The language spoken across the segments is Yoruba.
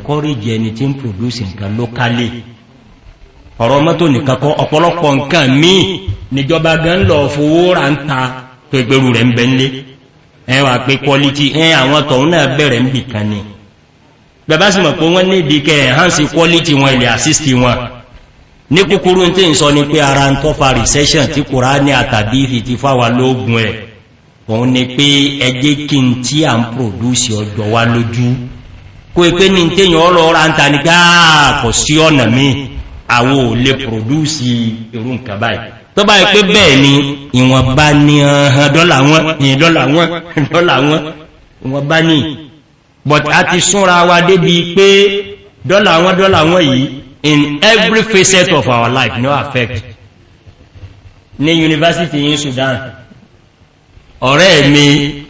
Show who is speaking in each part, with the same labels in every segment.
Speaker 1: Encourage ẹni tí ń produce nǹkan locally. Ọ̀rọ̀ mọ́tò nìkan kọ́, ọ̀pọ̀lọpọ̀ nǹkan míì níjọba gan lọ fowó ra ń ta tó ìgbèrú rẹ̀ ń bẹ nlé. Ẹ wà pé quality ẹ, àwọn tọ̀hún náà bẹ̀rẹ̀ ń bì kan ni. Bẹ̀bá sì mọ̀ pé wọ́n ní ìdí kẹ́ enhance quality wọn, ilẹ̀ assist wọn. Ní kúkúrú, tí ń sọ ni pé ara ń tọ́fà recession tí Kùránì àtàdífì ti fáwà lóògùn ẹ̀, òun ni pé ẹjẹ́ kí n tí à ń produce ọjọ́ wa lójú, kó ipé ní téèyàn ọlọ́ọ̀rá ń ta ní gáà kò sí ọ̀nà míì, àwọ ò lè produce irú nǹkan báyìí. Tó bá pé bẹ́ẹ̀ ni, ìwọ̀nba ní ọ̀hán dọ́là wọn ní dọ́là wọn, dọ́là wọn, ìwọ̀nba ní. But a ti súnra wa débi pé dọ́là wọn, dọ́là wọn yìí, in every facet of our life, no affect. Ní university in Sudan, ọ̀rẹ́ mi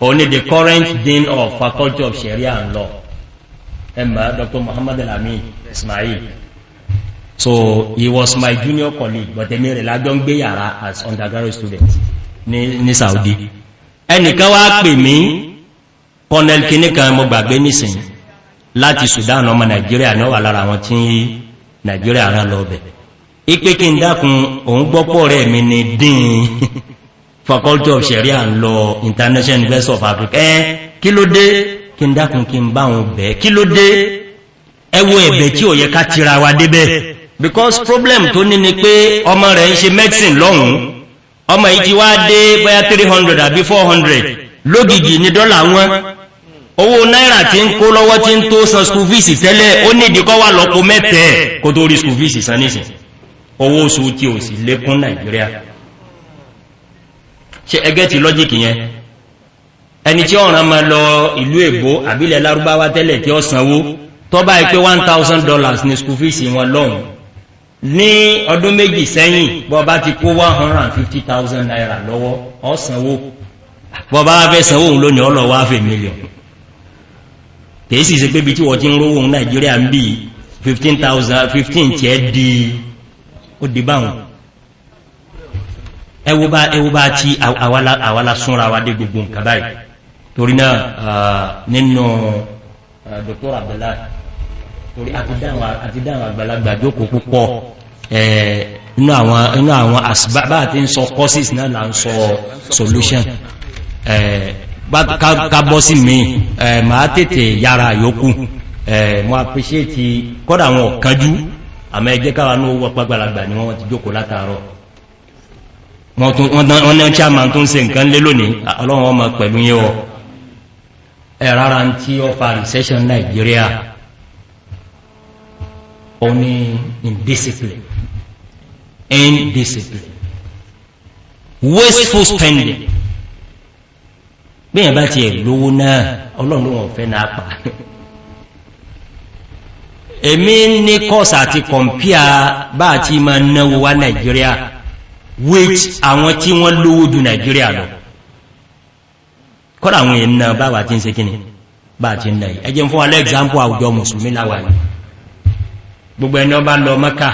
Speaker 1: òun ni the current dean of Faculty of Sharia and Law, Emma Dr. Muhammad Al-Amin Ismail. So he was my junior colleague, but èmi rẹ̀ lájọ́ ń gbé yàrá as undergraduate student ní Saudi. Ẹnìkan wá pè mí, Colonel kìíní kan, mo gbàgbé nísìn, láti Sudan, ọmọ Nàìjíríà ní wà lára àwọn tí Nàìjíríà rán lọ bẹ̀, ipé kí n dákun, òun gbọ́pọ̀ rẹ̀ mi ni dean Faculty of Sharia and Law, International University of Africa. Ẹ́ kí ló dé? Kí n dákun, kí n bá wọn bẹ̀. Kí ló dé? Ẹ wo ẹ̀bẹ̀ tí ò yẹ ká tira wa débẹ̀, because problem tó ní ni pé ọmọ rẹ̀ ń ṣe medicine lọ́hùn. Ọmọ yìí ti wá dé bóyá 300 àbí 400. Lógìgì ní dọ́là wọn, owó náírà tí ń kó lọ́wọ́ tí ń tó san school fees tẹ́lẹ̀, ó ní ìdíkọ́ wà lọ́pọ̀ mẹ́tẹ̀ẹ́ kó tó rí school fees san nísìn. Owó oṣù tí ò sì lékún Nàìjíríà. Ṣe ẹgẹ́ ti logic yẹn? Ẹni tí ọ̀ràn ma lọ ìlú èbó àbílẹ̀ Lárúbáwá tẹ́lẹ̀ tí ó sanwó, tó bá pé $1,000 ní school fees wọn lọ́hùn ní ọdún 2 sẹ́yìn, bọ́ bá ti kó ₦150,000 lọ́wọ́, ó sanwó. Bọ́ bá fẹ́ sanwó òun lónìí, ọlọ́ wá fẹ́ mílíọ̀n. Kìí sì ṣe pé bí tí wọ́n ti ń rówó Nàìjíríà ń bí 15,000, 15 tí ẹ di ó di báwọn. Ẹwọ bá tí àwàlá súnra wa dé gbogbo nǹkan báyìí. Torí náà, nínú Dr. Abdullahi, torí àti dáwọn àgbàlagbà jókòó púpọ̀, inú àwọn àsìbá tí ń sọ causes náà là ń sọ solution. Ká bọ́ sí mi, máa tètè yára yòókù. Mo appreciate kọ́dà àwọn ọ̀kanjú, àmọ́ ẹjẹ́ káwà ní owó pàgbàlagbà ni wọ́n ti jókòó látàárọ̀. Wọ́n ní chairman tó ń ṣe nǹkan lé lónìí. Ọlọ́run ọmọ pẹ̀lú yíò ẹ̀ rárá tí ó fa recession Nigeria, ó ní indiscipline, indiscipline, wasteful spending. Bí yẹn bá ti ẹ̀ lówó náà, Ọlọ́run ló wọ́n fẹ́ náà pa. Èmi ní cause àti compare bá àti ma náwó wá Nàìjíríà with àwọn tí wọ́n lówó ju Nàìjíríà lọ. Kọ́dà àwọn èèyàn bá wà tí ń ṣe kíni bá ti ń náà. Ẹjẹ́ fún alẹ́ example. Àwùjọ Mùsùlùmí láwà ní gbogbo ẹni ọba lọ Mẹ́kà,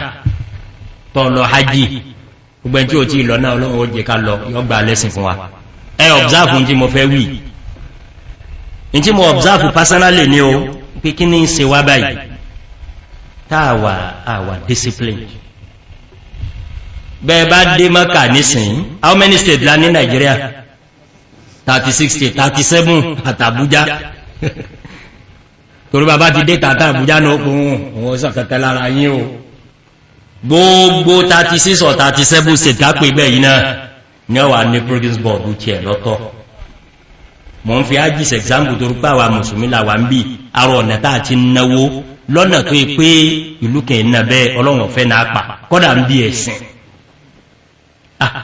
Speaker 1: tọ́ lọ hajji, gbogbo ẹni tí ó tí lọ náà, Ọlọ́run ó jẹ ká lọ, yọ gbà lẹ́sìn fún wa. Ẹ observe tí mo fẹ́ wí, ní tí mo observe personally ní o, pé kí ní ń ṣe wá báyìí táàwà àwà discipline? Bẹ́ẹ̀ bá dé Mẹ́kà nísìn, how many states la ní Nigeria? 36 states, 37 àtàbújá. Torí bàbá ti dé tàtà Àbújá náà, kún òun sọ̀kẹ̀kẹ́ lára yín o. Gbogbo 36 or 37 states kápẹ́ bẹ́ẹ̀ yìí náà ní ọwà ní produce board tí ẹ̀ lọ́tọ̀. Mọ̀ ń fi ájíṣ example torí pé àwa Mùsùlùmí làwà ń bí arọ ọ̀nà táà ti náwó lọ́nà tó yẹ pé ìlú kẹ̀ ń bẹ́. Ọlọ́run fẹ́ náà pa kọ́dà ń bí ẹ̀sìn.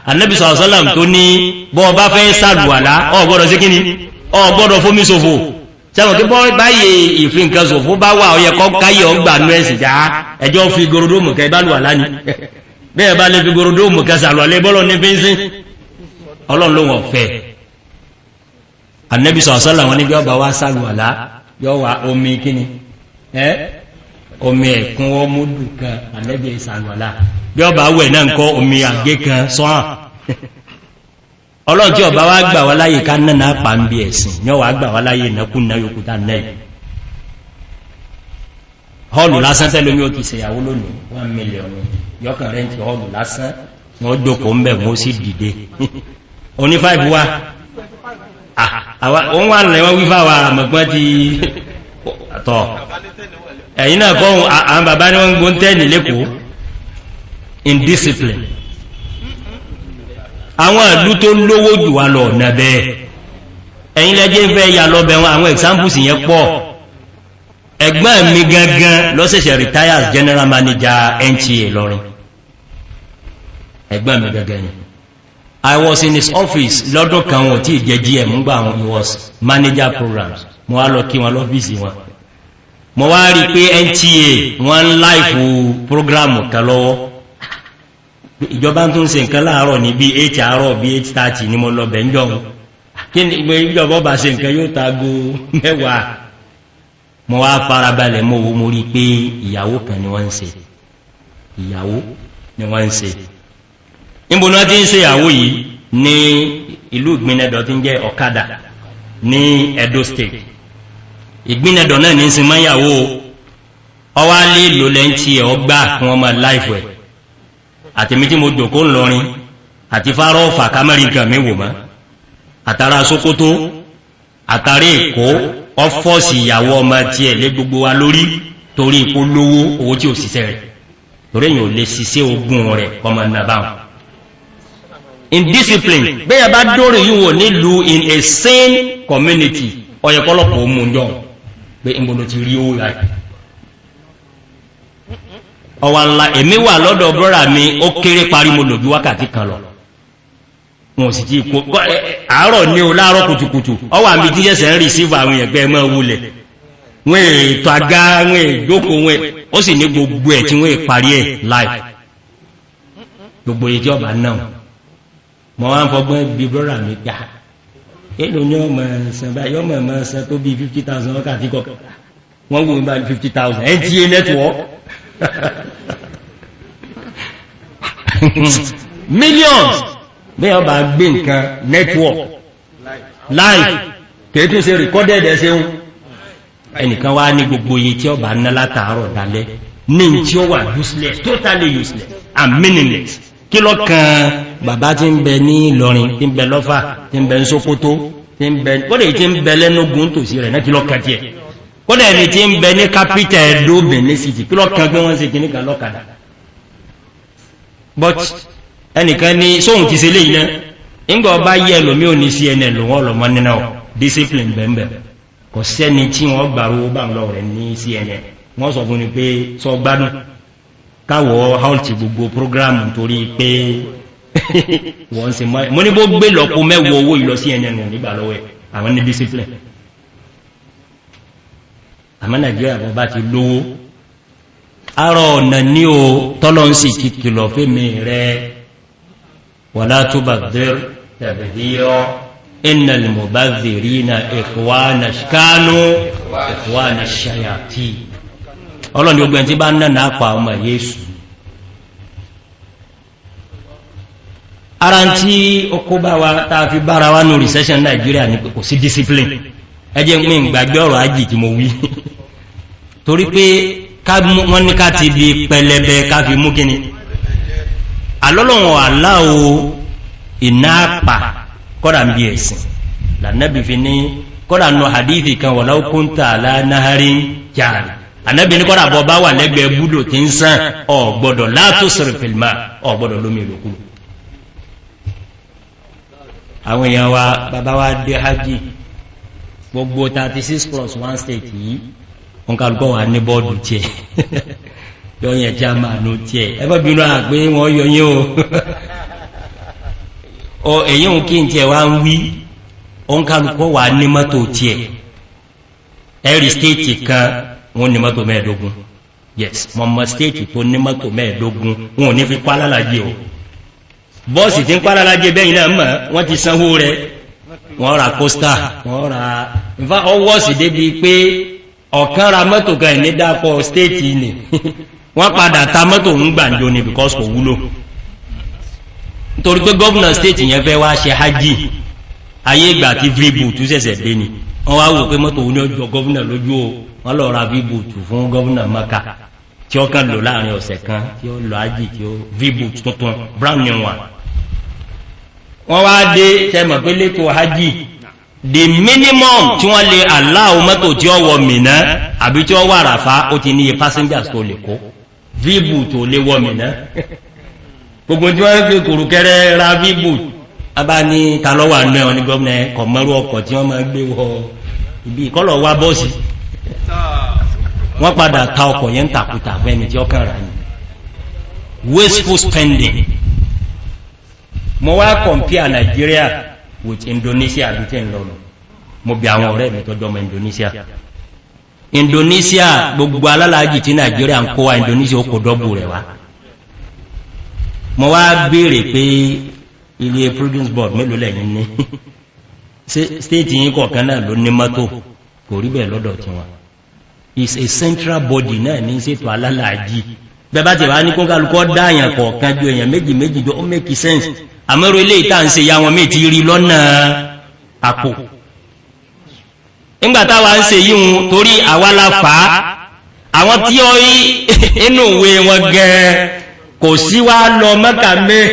Speaker 1: Ànábì sọ̀rọ̀sọ́làm tó ní bọ́ ọba fẹ́ sàlùwàlá, ọgbọ́dọ̀ sí kíní, ọgbọ́dọ̀ fómi ṣòfò. Sẹ́wọ̀n kí bọ́ báyìí ìfi nǹkan ṣòfò bá wà, ọyẹ kọ́ káyẹ̀ ọgbà nú ẹ̀sìn já ẹjọ́ fi gorodóòmù kẹ bá lùwàlá ni. Bẹ́ẹ̀ bá lè fi gorodóòmù kẹ sàlùwàlẹ́ bọ́lọ̀ ní fínsín, Ọlọ́run ló wọ̀n fẹ́. Ànábì sọ̀rọ̀sọ́làm wọn ní bí ọba wá sàlùwàlá, yọ wà omi kíni ẹ́, omi ẹ̀kún ọmọdù kan, Ànábì sàlùwàlá. Bí ọba wẹ̀ náà ń kọ́, omi àgé kan sọ́hàn. Ọlọ́run tí ọba wá gbà wá láyé ká náà pa ń bí ẹ̀sìn ní ọwà gbà wá láyé ìnákúnná yòókù tá náà. Hall lásán tẹ́lómi ó ti ṣèyàwó lónìí, 1 million. Yọkàn rent hall lásán, wọ́n jókòó ń bẹ̀, wọ́n sì dìde. Oní 5 wá, òun wà lẹ́wọ́n wífà wà àmọ̀gbọ́n ti tọ̀. Ẹ̀yìn náà kọ́, àwọn bàbá ní wọ́n ń gbóń tẹ́ẹ̀nì lẹ́kọ̀ọ́. Indiscipline. Àwọn ìlú tó lówó jù wá lọ ọ̀nà bẹ́ẹ̀, ẹ̀yin lẹ́jẹ́ fẹ́ yà lọ́bẹ̀ wọn. Àwọn examples yẹn pọ̀. Ẹ̀gbọ́n mi gangan lọ́sẹ̀sẹ̀ retire as general manager NTA Ìlọrin. Ẹ̀gbọ́n mi gangan ni. I was in his office lọ́dún kan, wọn tí ìjẹ́ GM ń gbà wọn, he was manager programs. Mo wá lọ kí wọn lọ́fíìsì wọn. Mo wá rí pé NTA wọ́n ń live program kan lọ́wọ́. Ìjọba tó ń ṣe nǹkan láàárọ̀ ní bí 8 àárọ̀, bí 8:30 ní mo lọ bẹ̀ ń jọun. Kí ni ìjọba bá ṣe nǹkan, yóò tago 10. Mo wá farabalẹ̀, mo wo, mo rí pé ìyàwó kan ni wọ́n ń ṣe, ìyàwó ni wọ́n ń ṣe. Níbo náà tí ń ṣe ìyàwó yìí? Ní ìlú Ìgbìnẹ̀dọ̀ tí ń jẹ́ Ọ̀kadà ní Edo State. Ìgbìnẹ̀dọ̀ náà ní sin mọ́yàwó. Ọwá lè lò lẹ́ntí ẹ̀ ọgbà fún ọmọ láìfẹ́ àtẹ̀mí tí mo jòkó ńlọrin àti fárọ́ọ̀fà kámẹ́rì nǹkan mi wò mọ́, àtàrà Sókótó, àtàrí Èkó. Ọ́fọ́sì ìyàwó ọmọ tí ẹ̀ lé gbogbo wa lórí torí ipò lówó, owó tí ò síṣẹ́ rẹ̀, torí èyàn ò lè ṣiṣẹ́ ogún rẹ̀ kọmọ nàbáhùn. Indiscipline. Bẹ́ẹ̀ bá dórí yíwò nílùú, in a sane community, ọ̀yẹ̀kọ́lọ̀pọ̀ mú jọ pé ìbòlò ti rí owó rẹ̀. Ọwà ńlá. Èmi wà lọ́dọ̀ brother mi, ó kéré parí, mo lò bí wákàtí kan lọ, wọn sì tí kó àárọ̀ ní o, láàárọ̀ kùtùkùtù. Ọwà mi tí jẹ́sẹ̀ ń rí sífà àwọn èèyàn pé ẹmọ́ wulẹ̀, wọ́n ètò àga, wọ́n èjókòó, wọ́n ó sì ní gbogbo ẹ̀ tí wọ́n parí ẹ̀ láì gbogbo èyí tí ọba náà. Mọ́ wá ń fọgbọ́n bí brother mi gbà, èlò ní ọmọ ẹ̀sán báyìí, ọmọ ẹ̀sán tó bí 50,000 wákàtí kọ̀ọ̀kan. Wọ́n wù mí bá 50,000 NTA network, millions. Bẹ́ẹ̀ ọba gbé nǹkan network live, kìí tún ṣe recorded. Ẹsẹ̀ ń ẹnìkan wá ní gbogbo iye tí ọba ná látàárọ̀ dalẹ́ ní tí ó wà useless, totally useless and meaningless. Kí lọ kan bàbá tí ń bẹ ní Ìlọrin, tí ń bẹ lọ́fà, tí ń bẹ ní Sókótó, tí ń bẹ kódà, tí ń bẹ lẹ́nugun tòsí rẹ̀ náà? Kí lọ kan tiẹ̀? Kódà ẹni tí ń bẹ ní capital Ẹdó, Benin City, kí lọ kan gbé wọ́n ṣe kìnnìkan lọ́kadà? But ẹnìkan ní sóhun ti ṣe lè iná ìgbà ọba yẹ lómí ò ní CNN lòun ọlọ́mọ nínú discipline bẹ̀m̀bẹ̀. Kò sẹ́ni tí wọ́n gbàrú bá ń lọ rẹ̀ ní CNN. Wọ́n sọ fún ni pé sọ gbádùn káwọ̀ halt gbogbo program torí pé wọ́n sì mọ́. Mo ní bó gbé lọ́pọ̀ mẹ́wọ̀ owó ìlọ CNN nígbà lọ́wọ́ ẹ̀. Àwọn ní discipline. Àmọ́ Nàìjíríà, bọ́ bá ti lówó, arọ ọ̀nà ní o. Tọ́lọ́ ń sì ti kìlọ̀ fẹ́mi rẹ̀: ولا تبذر تبذيرا إن المبذرين إخوان كانوا إخوان الشياطين. Ọlọ́ni ogun tí bá ń náà pa ọmọ Yéṣù. Ara tí ó kó bá wa tàà fi bára wá ní recession Nigeria ní kò sí discipline. Ẹjẹ́ pín ìgbàgbé ọ̀rọ̀ ajì tí mo wí, torí pé wọ́n ní ká ti bí pẹlẹbẹ ká fi mú kíni alọ́lọ́wọ̀n aláwo iná àpà. Kọ́dà ń bí ẹ̀sìn lànàbì fi ní, kọ́dà nù hadithi kan, walau kunta ala naharin jari. Ànábì ní kọ́dà bọ́ bá wà lẹ́gbẹ̀ẹ́ búdò tí ń sàn, ọ̀gbọ́dọ̀ la tusrif fil ma, ọ̀gbọ́dọ̀ lómi ìlòkulò. Àwọn èèyàn wa, bàbá wa dé hajj, gbogbo 36 plus 1 state yìí, wọn kàlùkọ́ wà ní bọ́ọ̀dù tiẹ̀, yọ yẹn chairman tiẹ̀. Ẹgbẹ́ bínú àgbé wọn yọ yín o. Èyí ń kí n tiẹ̀ wá ń wí, òun kàlùkọ́ wà ní mọ́tò tiẹ̀. Ẹ̀rì state kan, wọn ní mọ́tò 15. Yes, mọ̀ mọ́ state tó ní mọ́tò 15. Wọn ò ní fi pálálàjì o. Bọ́ọ̀sì tí ń pálálàjì bẹ́yìn náà mọ̀, wọ́n ti sanwó rẹ̀, wọ́n ra coaster, wọ́n ra nfa ọwọ́sì débi pé ọ̀kan ra mọ́tò kan ní dápọ̀ state ni. Wọ́n padà ta mọ́tò ń gbàǹjo ni, because kò wúlò, nítorí pé gómìnà state yẹn fẹ́ wá ṣe hajj. Ayé ìgbà tí free boot ṣẹ̀ṣẹ̀ dé ni. Wọ́n wá wò pé mọ́tò ní ọjọ́ governor lójú o. Wọ́n lọ ra V-boot fún governor Maka tí ó kàn lò láàrin ọ̀sẹ̀ kan tí ó lọ ájì, tí ó V-boot tuntun, brand new one. Wọ́n wá dé, sẹ́mọ̀ pé lẹ́tọ̀ hajji, the minimum tí wọ́n lè allow mọ́tò tí ó wọ Mínà àbí tí ó wà Àràfá, ó ti níye passengers tó lè kó. V-boot ò lè wọ Mínà. Gbogbo tí wọ́n fi kùrùkẹrẹ ra V-boot abá ní talọ́wà náà ní gọ́ọ̀nà kọ̀mọ́rú ọkọ̀ tí wọ́n máa gbé wọ ibi ìkọlọ̀ wá bọ́ọ̀sì. Wọ́n padà ta ọkọ̀ yẹn tàkùtà fún ẹni tí ó kàn rà ní. Wasteful spending. Mo wá compare Nigeria with Indonesia. Àbí tí ń lọ́nà mo bí àwọn ọ̀rẹ́ mi tọ́jọ́ ọmọ Indonesia. Indonesia, gbogbo alálàájì tí Nigeria ń kó wa, Indonesia ó kò double rẹ̀ wá. Mo wá béèrè pé ilé Pilgrims Board mélòó lẹ́yìn ní state yìí kọ̀ọ̀kan náà ló ní mọ́tò? Kò rí bẹ́ẹ̀ lọ́dọ̀ tí wọn. Is a central body náà ní ṣètò alálàájì. Bẹ́bá tí wá ní kó kálukọ́ dáyàn kọ̀ọ̀kan ju èèyàn méjì méjì jọ, ó make sense. Àmọ́rò ilé ìta ń se ya wọn méjì rí lọ́nà àpò nígbàtàwà ń se yíhun torí àwálà fà á. Àwọn tí ó rí inú ìwé wọn gẹ̀ẹ́, kò sí wá lọ Mẹ́kà mẹ́,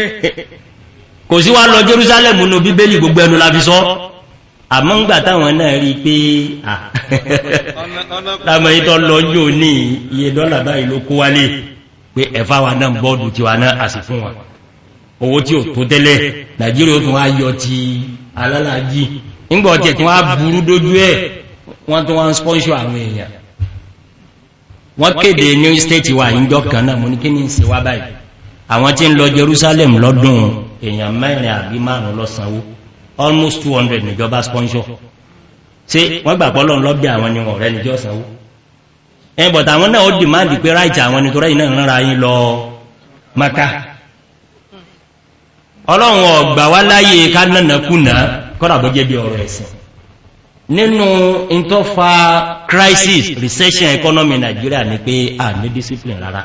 Speaker 1: kò sí wá lọ Jerusalem nù Bíbélì, gbogbo ẹnu la fi sọ. Àmọ́ ń gbà táwọn náà rí pé lámọ̀ ìtọ́ lọ yóò ní iye dọ́là báyìí ló kó wálé, pé ẹ̀fà wa náà bọ́ọ̀dù tiwa náà, àsì fún wọn owó tí ò tó tẹ́lẹ̀. Nàìjíríà ó tún wá yọ ti alálàájì nígbà ọ̀tẹ̀ tí wọ́n á burú dójú ẹ̀. Wọ́n tún wọ́n sponsor àwọn èèyàn. Wọ́n kéde ní state wa ìjọ kan náà. Mo ní kí ní ṣe wá báyìí? Àwọn tí ń lọ Jerusalem lọ́dún, èèyàn mẹ́rin àbí márùn lọ sanwó, almost 200 níjọba sponsor. Ṣé wọ́n gbà pọ́lọ́ lọ́bẹ̀ àwọn ni wọ́n rẹ̀ níjọ́ sanwó ẹ? But àwọn náà ó demand pé right àwọn ni, torẹ́ iná ìrànra yín lọ Maka. Ọlọ́run ọ̀gbà wá láyé ká nánà kùnà kọ́nà bó jẹ́ bí ọ̀rọ̀ ẹ̀sìn. Nínú ìtọ́fà crisis, recession economy Nigeria ni pé a ní discipline rárá.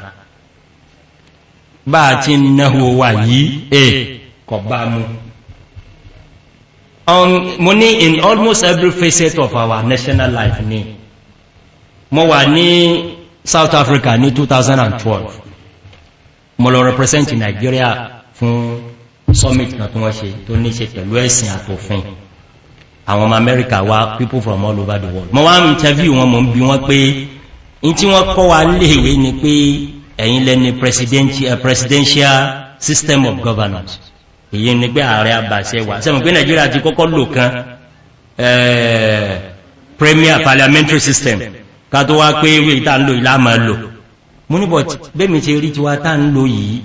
Speaker 1: Bá a ti náwó wà yìí ẹ̀ kọ̀ bá mú. Mo ní in almost every facet of our national life ni. Mo wà ní South Africa ní 2012. Mo lọ represent Nigeria fún summit kan tí wọ́n ṣe tó ní ṣe pẹ̀lú ẹ̀sìn àtòfin. Àwọn ọmọ America wá, people from all over the world. Mo wá ń interview wọn, mo ń bi wọ́n pé in tí wọ́n kọ́ wa léèwé ni pé ẹ̀yin lẹ́ni presidential system of governance. Èyí ni pé ààrẹ àbàṣẹ wà. Sẹ́wọ̀n pé Nàìjíríà ti kọ́kọ́ lò kan premier parliamentary system ká tó wá pé ìwé ìta ń lò ìlà máa lò? Mo ní, but bẹ́mi ti rí tiwa tá ń lò yìí,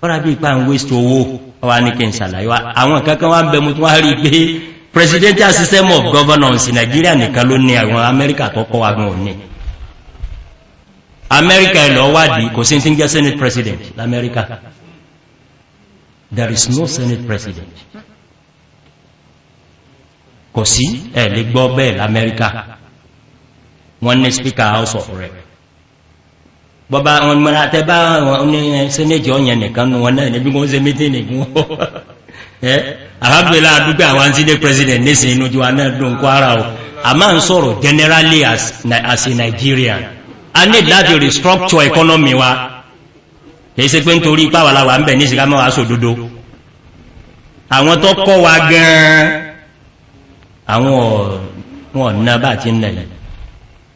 Speaker 1: ọ́rà bí ipa ń waste owó wá ní kí n ṣàlàyé wá. Àwọn kankan wá ń bẹ. Mo tún wá rí pé presidential system of governance, Nàìjíríà nìkan ló ní. Àwọn Amẹ́ríkà tó kọ́ wa gan òní Amẹ́ríkà, ẹ̀ lọ wádìí, kò sí tí ń jẹ́ senate president l'Amẹ́ríkà. There is no senate president. Kò sí, ẹ̀ lè gbọ́ bẹ́ẹ̀ l'Amẹ́ríkà. Wọ́n ní speaker House of Rep. Bọ́bá wọn mọ́ra tẹ́ bá wọn ní senate ọ̀yẹn nìkan nù wọn náà níbi wọ́n ṣe meeting fún ẹ́. Alhamdulillah, àdúgbò àwọn senate president nísìn, inú tiwa náà dùn kó ara o. A máa ń sọ̀rọ̀ generally as a Nigerian. A need láti restructure economy wa. Kìí ṣe pé nítorí pàwàláwà ń bẹ̀ ní ìsìnká mọ́wàá sòdodo. Àwọn tó kọ́ wa gan-an, àwọn ọ̀nà bá ti ń nà.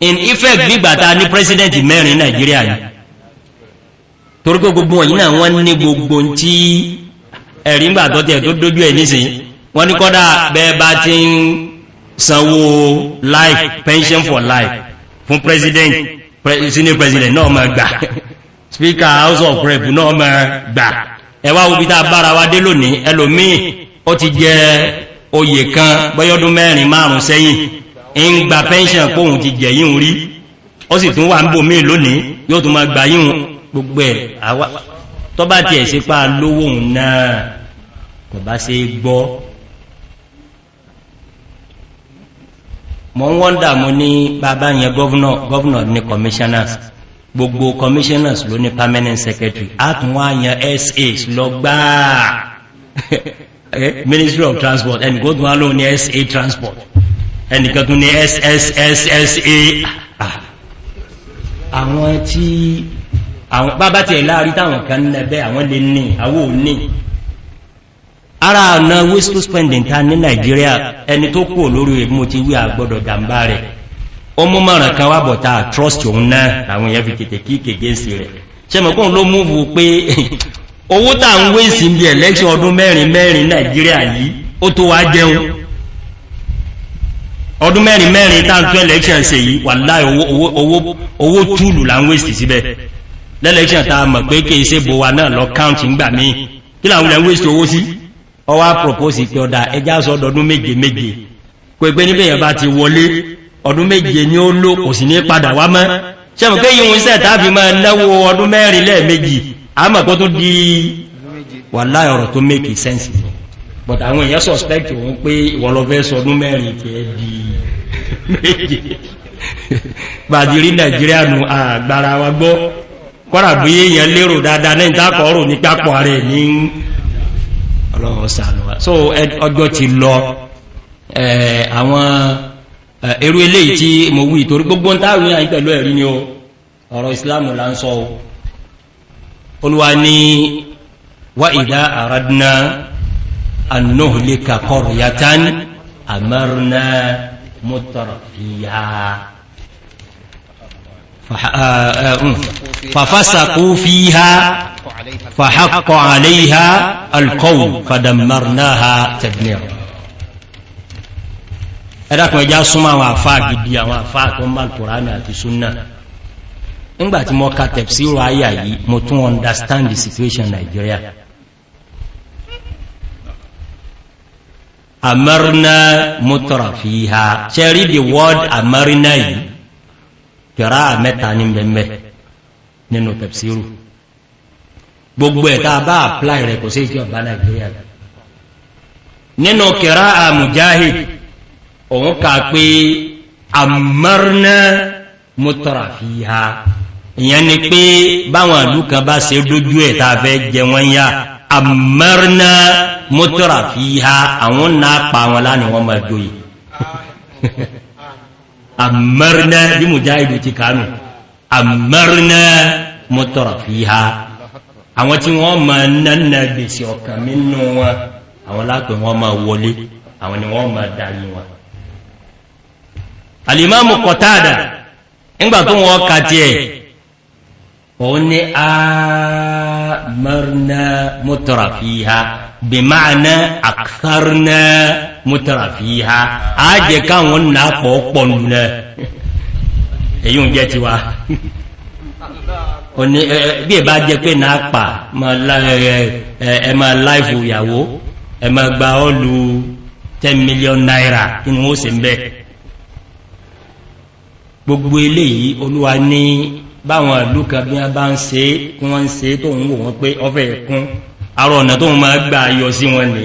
Speaker 1: In effect, gbígbàta ní president mẹ́rin Nàìjíríà yìí, torí pé gbogbo wọ̀nyí náà wọ́n ní gbogbo tí ẹ̀rí ń gbà tó tẹ̀ tó dójú ẹ̀ nísìn. Wọ́n ní kọ́dà bẹ́ẹ̀ bá ti ń sanwó life pension for life fún president, senior president náà máa gbà, speaker House of Rep náà máa gbà. Ẹwà wo bí tá a bára wa dé lónìí. Ẹlòmíì ó ti jẹ oyè kan bọ́yọ́dún mẹ́rin márùn sẹ́yìn, ń gba pension kóhun ti jẹ yíhun rí, ó sì tún wà ń bò míì lónìí, yóò tún máa gbà yíhun. Gbogbo ẹ̀ tó bá tiẹ̀ sí pa lówó òun náà kò bá ṣe gbọ́. Mọ̀ ń wọ́ndà. Mo ní bàbá yẹn governor, governor ní commissioners, gbogbo commissioners ló ní permanent secretary, a tún wá yan SAs lọ gbáà. Ministry of Transport, ẹni kó tún wá lóun ní SA Transport. Ẹnìkan tún ní SSSSA. Àwọn tí àwọn bábá tí ẹ̀ láàrí táwọn kan nẹ́bẹ́, àwọn lè ní, àwọ́ ò ní. Ara ọ̀nà wasteful spending ta ní Nigeria, ẹni tó kú lórí mo ti wí, àgbọ́dọ̀ jàmbá rẹ̀. Ó mú mọ̀ràn kan wá bọ̀ta trust òun náà, àwọn èèyàn fi tètè kí kègé sí rẹ̀. Ṣe mọ̀ kóhun ló múvù pé owó tà ń wé sí bí election ọdún mẹ́rin mẹ́rin Nàìjíríà yìí, ó tó wá jẹun? Ọdún mẹ́rin mẹ́rin tá ń tún election ṣe yìí, wàláhì, owó túlù là ń wé sí síbẹ̀ l' election tá a mọ̀ pé kìí ṣe bò wa náà lọ count ńgbà míì. Kí làwọn ilẹ̀ ń wé sí owó sí? Ọwá propose pé ọ̀dà, ẹjá sọ ọdún méje méje, kò pé níbẹ̀ yẹn bá ti wọlé, ọdún 7 ni ó lò, kò sì ní padà wá mọ́. Ṣẹ́mọ̀ pé yíò ń sẹ́ tàbí máa náwó ọdún 4 lẹ́ẹ̀mejì, àmọ́ kó tó di? Wàláhì, ọ̀rọ̀ tó make sense, but àwọn èèyàn suspect òun pé ìwọ ló fẹ́ sọ ọdún 4 tí ẹ di 7. Gbàdìrí Nàìjíríà nù, àgbàrá wa gbọ́ kọ́nà bí èèyàn lérò dáadáa náà, ìtàkọ̀ ọ̀rọ̀ ní pápọ̀ rẹ̀ ní. Ọlọ́run ṣàánú wa. So ọjọ́ ti lọ. Àwọn erú eléyìí tí mo wí, torí gbogbo ń táwí àyí pẹ̀lú ẹ̀rí ni o, ọ̀rọ̀ Ìsìláàmù là ń sọ o. Olúwa ní وإذا أردنا أن نهلك قرية أمرنا مترفيها ففسقوا فيها فحق عليها القول فدمرناها تدميرا. Ẹ̀dàkùn, ẹjá súnmọ́ àwọn àfáà gidi, àwọn àfáà tó ń bá Kùránì àti súnnà. Nígbàtí mo ka tafsiru àyà yìí, mo tún understand the situation Nigeria. أمرنا مترفيها, ṣẹ́rí the word أمرنا yìí, kìrá mẹ́ta ní bẹ̀mẹ̀ nínú tafsiru. Gbogbo ẹ̀ta bá apply rẹ̀, kò sí ìjọba Nigeria. Nínú kìrá Mujahid, òun kà pé أمرنا مترفيها. Ìyẹn ni pé báwọn ìlú kan bá ṣe dójú ẹ̀ tàà fẹ́ jẹ wọ́n yá, أمرنا مترفيها, àwọn náà pa wọn lánìí, wọ́n máa jóyè. أمرنا bí Mujahid ti kánù, أمرنا مترفيها, àwọn tí wọ́n máa nánà gbèsè ọ̀kàn mínú wọn, àwọn lápẹ̀ wọ́n máa wọlé, àwọn ni wọ́n máa darí wọn. Alìmáàmù Qatada, nígbà tó wọ́n kà tí ẹ̀, òun ní أمرنا مترفيها بمعنى أكثرنا مترفيها, á jẹ káwọn náà pọ̀ pọ̀ nù. Èyí ń jẹ́ tiwa òní. Bí ẹ bá jẹ́ pé náà pa ẹ máa láìfò ìyàwó, ẹ máa gba ọlù ₦10 million, kí ni wọ́n sì ń bẹ́? Gbogbo eléyìí, Olúwa ní báwọn ìlú kan bí wọ́n bá ń ṣe, kí wọ́n ń ṣe tó ń wò wọ́n pé ọfẹ́ ẹ̀kún arọ ọ̀nà tó ń máa gbà yọ sí wọn ní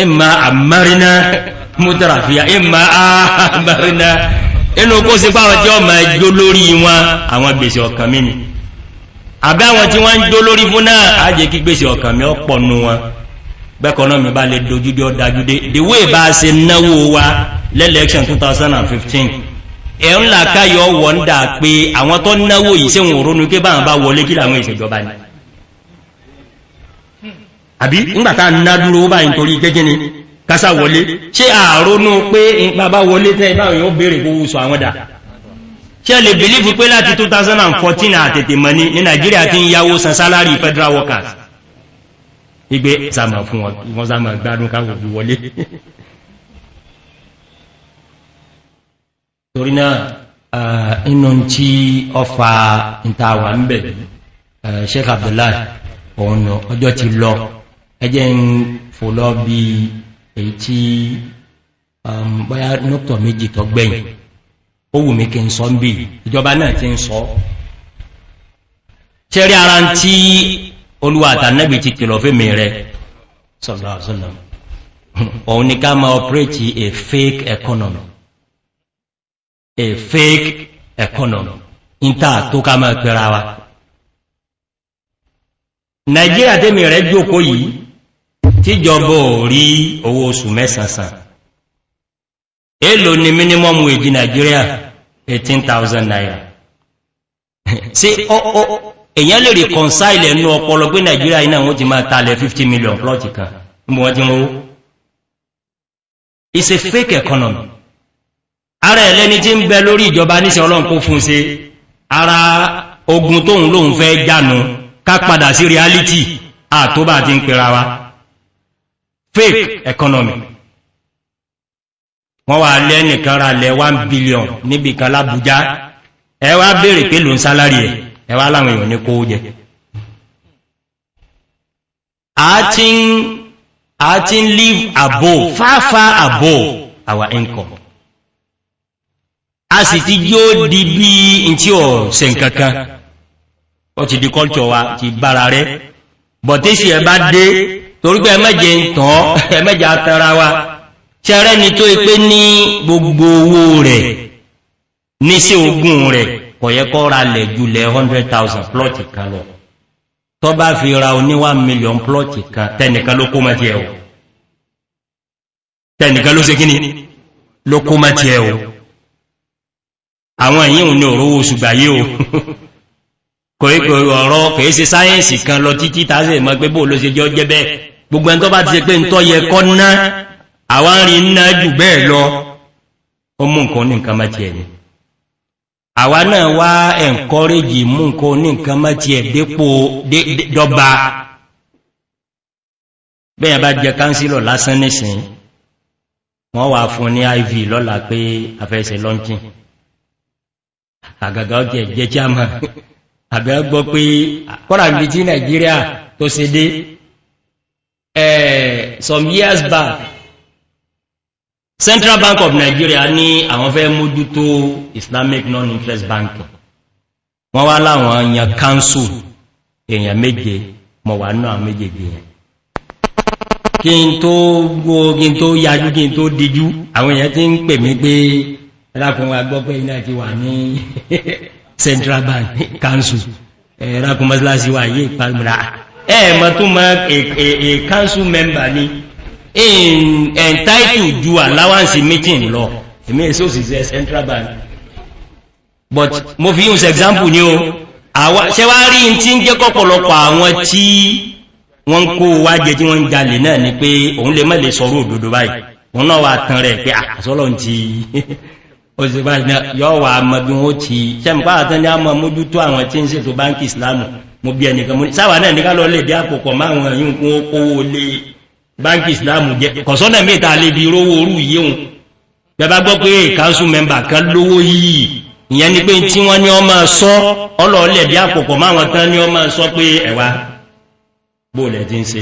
Speaker 1: إما أمرنا مترفيها إما أمرنا. Inú kó sí pàwọn tí ó máa jó lórí wọn, àwọn gbèsè ọkàn mi ni, àbí àwọn tí wọ́n ń jó lórí fún náà, á jẹ́ kí gbèsè ọkàn mi ọ̀pọ̀ nù wọn. Bẹ́ẹ̀kọ́ náà mi bá lè dojúdé, ọ̀dájúdé the way bá ṣe náwó wa l' election 2015, ẹ̀ ń là káyọ̀ wọ́n dà pé àwọn tó náwó yìí, sí wọn ronú pé báwọn bá wọlé, kí làwọn ìṣèjọba ni? Àbí ńgbàtà ná dúró báyìí nítorí gẹ́gẹ́ ni kásá wọlé, ṣé àrónú pé bàbá wọlé tẹ́, báwọn yóò béèrè kó sọ àwọn dà? Ṣé lè believe pé láti 2014, àtètè mọ́ ní Nàìjíríà tí ń yáwó san salary federal workers, igbe sàmà fún wọn, wọ́n sàmà gbádùn káwò fi wọlé? Torí náà, inú tí ọ fa ìtawà ń bẹ̀, Sheikh Abdullahi, òun ọjọ́ ti lọ. Ẹjẹ́ ń fò lọ bí èyí tí bóyá nọ́tọ̀ méjì tó gbẹ̀yìn. Ó wù mí kí n sọ ń bí ìjọba náà ti ń sọ. Ṣẹ́rí ara tí Olúwa àtànẹ́bì ti kìlọ̀ fẹ́mi rẹ̀ sọ̀lọ̀sọ̀lọ̀, òun ni ká máa operate a fake economy, a fake economy ìta tó ká máa pẹ́ra wa. Nàìjíríà tẹ́mi rẹ̀ jókòó yìí, tíjọba ò rí owó oṣù mẹ́sànsàn. Èlò ni minimum wage Nigeria? 18,000 naira. Sí èyàn lè reconcile ẹnu ọpọlọ pé Nigeria iná wọ́n ti máa talẹ̀ 50 million plot kan níbo wọ́n ti ń rówó? It's a fake economy. Ara ẹ̀lẹ́ni tí ń bẹ lórí ìjọba níṣẹ́, Ọlọ́run kó fún ṣe. Ara ogun tóhun lóhun fẹ́ jánu, ká padà sí reality àtóbà ti ń pera wa. Fake economy. Wọ́n wà lẹ́nìkan ra lẹ 1 billion níbi kan lábújá. Ẹ wá bèèrè pé ló ń salary ẹ̀. Ẹ wá láwọn èèyàn ní kó jẹ. A ti ń live above, far far above our income. A sì ti yóò di bí n tí ò se nkankan, ó ti di culture wa, ti bára rẹ̀. Bọ̀tí sí ẹ bá dé, torí pé ẹmẹ́jẹ ń tàn, ẹmẹ́jẹ atara wa ṣẹ́rẹ́ ni tó ipé ní gbogbo owó rẹ̀ ní sí ogún rẹ̀, kọ̀yẹ́kọ́ ra lẹ̀ jùlẹ̀ 100,000 plot kan lọ. Tó bá fi ra oní 1 million plot kan, tẹnìkan ló kó mọ́ tí ẹ̀ o, tẹnìkan ló ṣe kíní ló kó mọ́ tí ẹ̀ o. Àwọn èyí ò ní òrówó ṣùgbà yí o. Kò ọ̀rọ̀ kìí ṣe sáyẹ́ǹsì kan lọ títí tàbí mọ́ pé bóò ló ṣe jọ jẹ́ bẹ́ẹ̀. Gbogbo ẹni tó bá ti ṣe pé ń tọ́ yẹ kọ́ ná, àwọn rí ná jù bẹ́ẹ̀ lọ, ó mú nǹkan ní nǹkan mọ́ ti ẹ̀ ni. Àwa náà wá encourage mú nǹkan ní nǹkan mọ́ ti ẹ̀ dépò dọ́gba. Bẹ́ẹ̀ bá jẹ councillor lásán nísìn, wọ́n wà fún ní iv lọ́la pé afẹ́sẹ̀ launching. Àgàgà ọjẹ́ jẹ́ chairman, àbẹ́ gbọ́ pé kọ́nà bí tí Nàìjíríà tó ṣe dé. Some years back, Central Bank of Nigeria ní àwọn fẹ́ mójútó Islamic non-interest banking. Wọ́n wá láwọn yan council èèyàn méje. Mọ̀ wà náà méjèèjì yẹn. Kí n tó gbó, kí n tó yájú, kí n tó díjú, àwọn èèyàn tí ń pè mí pé ẹlákùn wa gbọ́ pé iná ti wà ní Central Bank council, ẹ̀rákùn mọ́sílásí wà yí ìpàgbà ẹ̀ẹ̀mọ́ tó mọ́. A council member ni entitled ju allowance meeting lọ. Èmi èsì òsìsẹ́ Central Bank, but mo fi use example ní o. Ṣe wá rí tí ń jẹ́ kọ́pọ̀lọpọ̀ àwọn tí wọ́n kó wá jẹ, tí wọ́n ń jalè náà ni pé òun lè mẹ́lẹ̀ sọ̀rọ̀ òdodo báyìí. Òun náà wà tán rẹ̀ pé àṣọ́lọ́ ti yọ́ wà mọ́ bí wọ́n ti ṣẹ́mùpá àtán ní a mọ́ mójútó àwọn tí ń ṣètò báńkì Ìsìlámù. Mo bí ẹnìkan, mú sáwà náà ní ká lọ lè dé àpòpọ̀ máwọn yíò kún kówó lé báńkì Ìsìlámù jẹ́. Kọ̀sọ́nà mẹ́ta lè bí rówó orú yíhun. Bẹba gbọ́ pé council member kan lówó yìí, ìyẹn ni pé tí wọ́n ní ọmọ sọ ọlọ́ọ̀lẹ̀ dé àpòpọ̀ máwọn tán ní ọmọ sọ pé ẹ̀wà bóòlẹ̀ tí ń se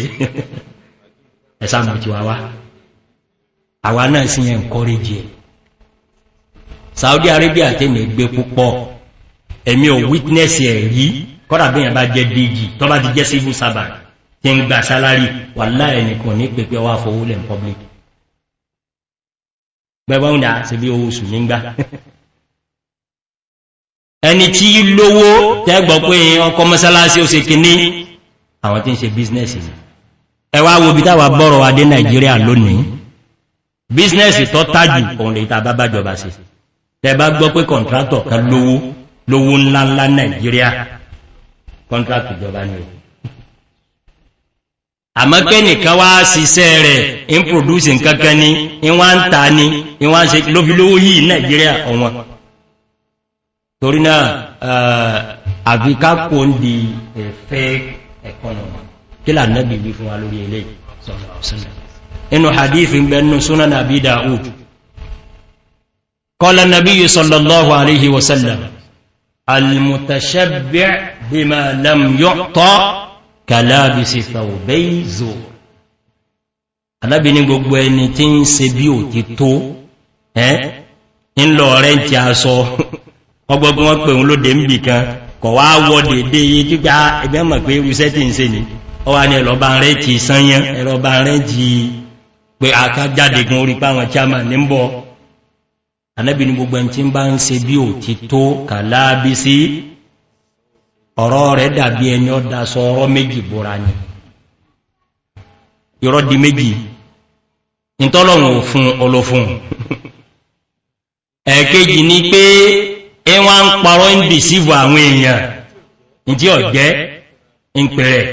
Speaker 1: ẹ̀sàmù tí wá wá. Àwa náà sí encourage ẹ̀. Saudi Arabia tẹ́mì gbé púpọ̀, èmi ò witness ẹ̀ rí. Kọ́dà bí yẹn bá jẹ́ DG, tó bá ti jẹ́ civil servant tí ń gba salary, wà láì nìkan ní pẹ̀pẹ̀ wá fowó lẹ̀ public. Gbẹ́gbọ́n ní àti bí owó oṣù nígbà ẹni tí lówó tẹ́gbọ́ pé ọkọ̀ mọ́sálásí ó se kíní, àwọn tí ń ṣe business. Ẹ wá wo bí táwà bọ́rọ̀ adé Nàìjíríà lónìí. Business tó tájù òun lè ta bá bájọba sí. Tẹ bá gbọ́ pé contractor kan lówó, lówó ńláńlá Nàìjíríà, contract ìjọba ni o. Àmọ́ kẹ́nìkan wá síṣẹ́ rẹ̀ in produce nkankan ní in wá ń ta ní in wá ń ṣe ló fi lówó yìí Nàìjíríà, ọ̀wọ́n. Torí náà, àfikà kò ń di a fake economy. Kí là nẹ́bí wí fún wa lórí ilé inú hadith ń bẹnu Sunan Abi Dawud? قال النبي صلى الله عليه وسلم: المتشبع بما لم يعطى كلابس ثوبي زور. Ànábì ní gbogbo ẹni tí ń se bí ò ti tó ẹ́ ń lọ rẹ̀ tí a sọ ọgbọ̀gbọ́n wọ́n pè ń lóde ń bì kan, kọ̀ wá wọ́ dédé yí gbígbá ẹgbẹ́ mọ̀ pé irúṣẹ́ tí ń se ní ọ wá ní ẹlọ́bá rẹ̀ ti sányán, ẹlọ́bá rẹ̀ ti pé àkájáde gun orí páwọn chairman ní ń bọ̀. Ànábì ní gbogbo ẹni tí ń bá ń se bí ò ti tó kàlábí sí ọ̀rọ̀ rẹ̀, dàbí ẹni ọ́ dasọ ọ̀rọ̀ méjì bóra ni. Irọ́ di méjì, ìtọ́lọ̀wọ̀n òfin olófún. Ẹ̀kejì ni pé ẹwà ń parọ́ ń dìsíbò àwọn èèyàn tí ọ̀jẹ́ ń pẹ̀rẹ̀.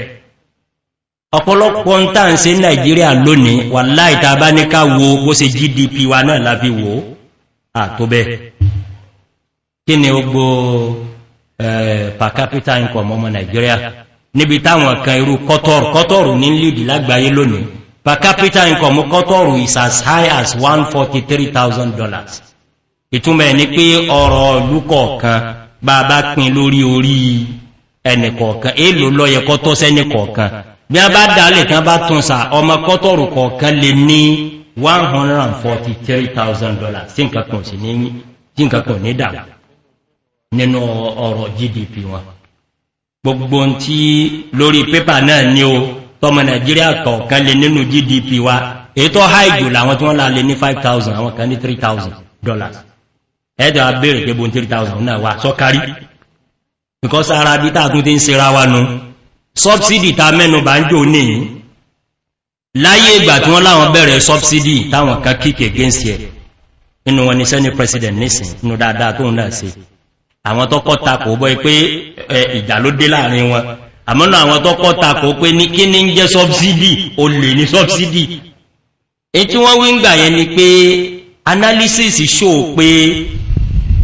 Speaker 1: Ọ̀pọ̀lọpọ̀ ń tàà ń ṣe Nàìjíríà lónìí, wàláhì, tá bá ní ká wo bó ṣe GDP wa náà la fi wò àtó bẹ́. Kí ni ó gbó per capita income ọmọ Nàìjíríà níbi táwọn kan irú Kọ́tọ̀rù? Kọ́tọ̀rù ní lead lágbàáyé lónìí. Per capita income Kọ́tọ̀rù is as high as $143,000. Ìtumọ̀ ní pé ọrọ̀ ìlú kọ̀ọ̀kan, bá bá pín lórí orí ẹnìkọ̀ọ̀kan, èlò lọ́yẹ kọ́ tọ́ sẹ́nì kọ̀ọ̀kan? Bí a bá dálẹ̀ kan bá tún sa, ọmọ Kọ́tọ̀rù kọ̀ọ̀kan lè ní $143,000 tí nǹkan kan sí ní, tí nǹkan kan ní dà nínú ọrọ̀ GDP wọn. Gbogbo tí lórí pépà náà ní o tọmọ Nàìjíríà kọ̀ọ̀kan lè nínú GDP wa, èyí tó high jù làwọn tí wọ́n lá lè ní 5,000, àwọn kan ní $3,000. Ẹ̀ẹ́dẹ̀ wa bèèrè pé bóń 3,000 náà wà sọ́kárí, because ara bí tàà tún ti ń sera wa nù. Subsidy ta mẹ́nu bá ń jò ní láyé ìgbà tí wọ́n láwọn bẹ̀rẹ̀ subsidy, táwọn kan kick against ẹ̀, inú wọn ni Senate President nísìn, inú dáadáa tó ń náà sí, àwọn tọ́kọ́ takò bọ́ pé ìjà ló dé láàrin wọn. Àmọ́nà àwọn tọ́kọ́ takò pé ní kí ní ń jẹ́ subsidy, o lè ní subsidy. Èyí tí wọ́n wí ń gbà yẹn ni pé analysis show pé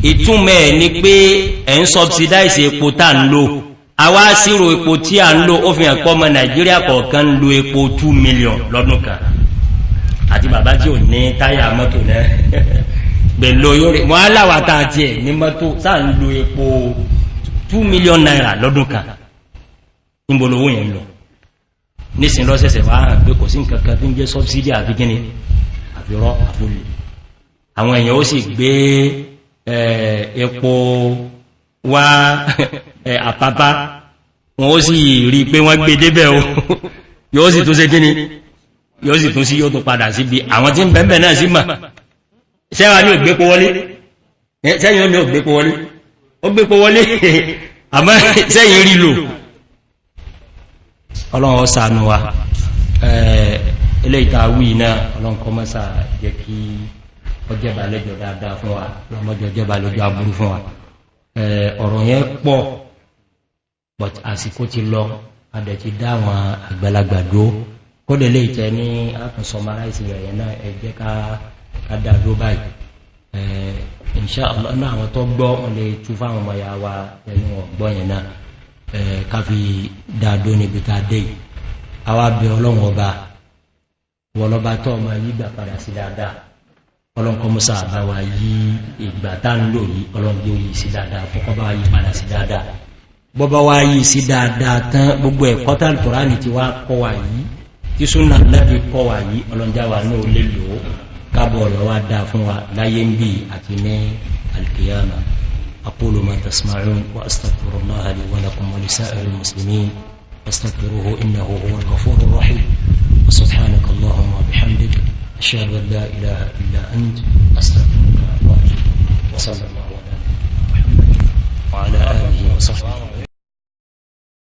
Speaker 1: ìtúnmẹ̀ ni pé ẹ̀ ń subsidize epo tá ń lò. Àwa sírò epo tí a ń lò, ó fi hàn pọ́ ọmọ Nàìjíríà kọ̀ọ̀kan ń lo epo 2 million lọ́dún kan. Àti bàbá tí ò ní táyà mọ́tò náà gbèlò yóò rí wọ́n aláwàtà àti ẹ̀ ní mọ́tò sáà ń lo epo 2 million naira lọ́dún kan. Níbolówó yẹn lọ nísìn lọ́sẹ̀sẹ̀ wá hàn pé kò sí nǹkan kan tí ń jẹ́ subsidy, àfi kíni, àfirọ́ àfúlè. Àwọn èèyàn ó sì gbé epo wá àpápá, wọn ó sì rí pé wọ́n gbé débẹ̀ o, yóò sì tún ṣe kíni, yóò sì tún sí, yóò tún padà síbi àwọn tí ń bẹ̀m̀bẹ̀ náà sí mà sẹ́wà ní ògbépo wọlé. Sẹ́yìn ní ògbépo wọlé, ó gbépo wọlé, àmọ́ sẹ́yìn rí lò. Ọlọ́run ó ṣàánú wa. Ilé ìtàwí náà, Ọlọ́run kọ́ mọ́sà jẹ́ kí ọjẹ́bà lẹ́jọ dáadáa fún wa, lọ́mọjọ́ jẹ́bà lójú aburú fún wa. Ọ̀rọ̀ yẹn pọ̀, but àsìkò ti lọ, adẹ̀ ti dá àwọn àgbàlagbà dó kódẹ̀ lè tẹ́ ní àkùn summarize rẹ̀ náà. Ẹ jẹ́ ká dá dó báyìí. Insha Allah náà, àwọn tó gbọ́ wọn lè tú fáwọn ọmọ ya wa ẹ̀yìn wọn gbọ́ yẹn náà, ká fi dá dó níbi tá dé yìí. Àwa bẹ Ọlọ́run Ọba, wọlọ́ba tó ọmọ yí gbà padà sí dáadáa. Ọlọ́nkọ́ musa àbáwá yí ìgbà tá ń lò yí, Ọlọ́njẹ́ yí sí dáadáa, fọ́kọ́ bá yí padà sí dáadáa. Bọ́bá wá yí sí dáadáa tán, gbogbo ẹ̀kọ́ tá Al-Kùránì ti wá kọ́ wà yí, tí súnà Nábì kọ́ wà yí, ọlọ́njáwà náà lè lò ó, kábọ̀ ọ̀rọ̀ wá dáa fún wa láyé ń bí àti ní alkiyama. أقول ما تسمعون وأستغفر الله لي ولكم ولسائر المسلمين، فاستغفروه إنه هو الغفور الرحيم. وسبحانك اللهم وبحمدك، أشهد أن لا إله إلا أنت، أستغفرك وأتوب. وصلى الله على محمد وعلى آله وصحبه.